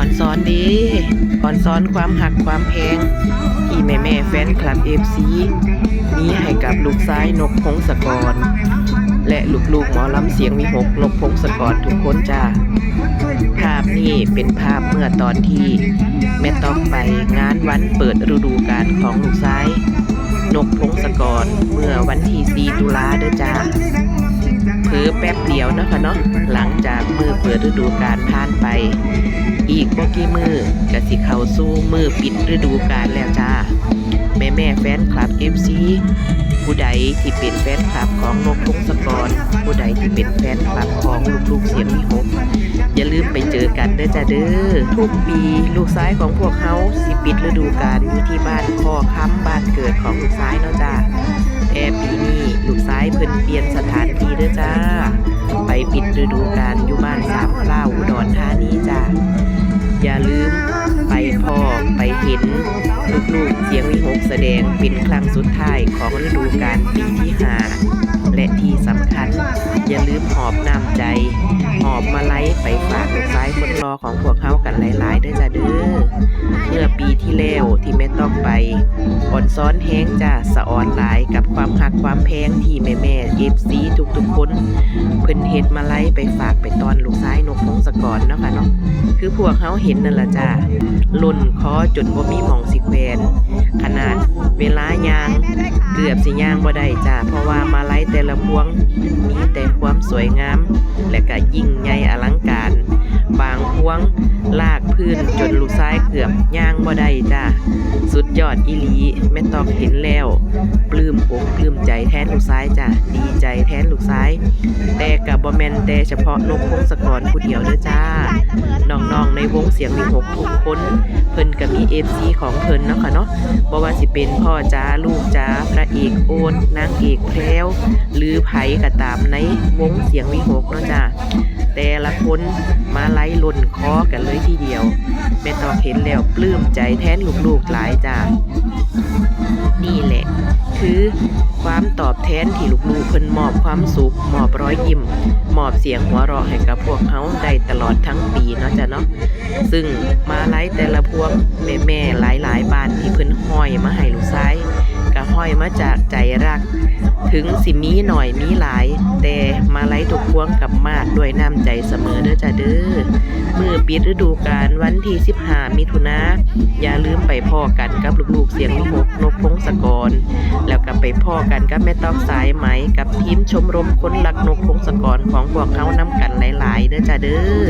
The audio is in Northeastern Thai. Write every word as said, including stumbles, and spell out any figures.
อ่อนซ้อนเด้ อ่อนซ้อนความฮักความแพง ที่แม่แม่ๆแฟนคลับ เอฟซี มีให้กับลูกชายนกพงศกร และลูกๆหมอลำเสียงวิหกนกพงศกรทุกคนจ้า ภาพนี้เป็นภาพเมื่อตอนที่แม่ต๊อกไปงานวันเปิดฤดูกาลของลูกชายนกพงศกร เมื่อวันที่สี่ตุลาเด้อจ้า เผลอแป๊บเดียวนะคะเนาะ หลังจากมื้อเปิดฤดูกาลผ่านไป อีกบ่กี่มื้อก็สิเข้าสู่มื้อปิดฤดูกาลแล้วจ้า แม่แม่ๆแฟนคลับ เอฟซี ผู้ใดที่เป็นแฟนคลับของนกพงศกร ผู้ใดที่เป็นแฟนคลับของลูกๆเสียงวิหก อย่าลืมไปเจอกันเด้อจ้าเด้อ ทุกปีลูกชายของพวกเฮาสิปิดฤดูกาลอยู่ที่บ้านคอคำ บ้านเกิดของลูกชายเนาะจ้า แต่ปีนี้ลูกชายเพิ่นเปลี่ยนสถานที่เด้อจ้า ไปปิดฤดูกาลอยู่บ้านสามพร้าว อุดรธานีจ้า อย่าลืมไปพ้อไปเห็นลูกๆเสียงวิหกแสดงเป็นครั้งสุดท้ายของฤดูกาลปีที่ห้า และที่สำคัญ อย่าลืมหอบน้ำใจ หอบมาลัยไปฝากลูกชายคนหล่อของพวกเฮากันหลายๆเด้อจ้าเด้อ เมื่อปีที่แล้วที่แม่ต๊อกไป อ่อนซ้อนแฮงจ้า สะออนหลายกับความฮักความแพงที่แม่แม่ เอฟซี ทุกๆคน เพิ่นเฮ็ดมาลัยไปฝากไปต้อนลูกชายนกพงศกรเนาะค่ะเนาะ คือพวกเฮาเห็นนั่นล่ะจ้า ล่นคอจนบ่มีหม่องสิแขวน ขนาดเวลาย่างเกือบสิย่างบ่ได้จ้า เพราะว่ามาลัยแต่ละพวงมีแต่ความสวยงาม และก็ยิ่งใหญ่อลังการ บางพวงลากพื้นจนลูกชายเกือบย่างบ่ได้จ้า สุดยอดอีหลี แม่ต๊อกเห็นแล้วปลื้มอกปลื้มใจแทนลูกชายจ้า ดีใจแทนลูกชาย แต่ก็บ่แม่นแต่เฉพาะนกพงศกรผู้เดียวเด้อจ้า น้องๆในวงเสียงวิหกทุกคน เพิ่นก็มี เอฟซี ของเพิ่นเนาะค่ะเนาะ บ่ว่าสิเป็นพ่อจ๋า ลูกจ๋า พระเอกโอ๊ต นางเอกแพรว หรือไผก็ตามในวงเสียงวิหกเนาะจ้า แต่ละคนมาลัยล่นคอกันเลยทีเดียว แม่ต๊อกเห็นแล้วปลื้มใจแทนลูกๆหลายจ้า นี่แหละคือความตอบแทนที่ลูกๆเพิ่นมอบความสุข มอบรอยยิ้ม มอบเสียงหัวเราะให้กับพวกเฮาได้ตลอดทั้งปีเนาะจ้ะเนาะ ซึ่งมาลัยแต่ละพวงแม่ๆหลายๆบ้านที่เพิ่นห้อยมาให้ลูกชาย ก็ห้อยมาจากใจรัก ถึงสิมีหน่อยมีหลาย แต่มาลัยทุกพวงกับมากด้วยน้ำใจเสมอเด้อจ้าเด้อ มื้อปิดฤดูกาลวันที่สิบห้ามิถุนา อย่าลืมไปพ้อกันกับลูกๆเสียงวิหกนกพงศกร แล้วก็ไปพ้อกันกับแม่ต๊อกสายไหม กับทีมชมรมคนรักนกพงศกรของพวกเฮานำกันหลายๆเด้อจ้าเด้อ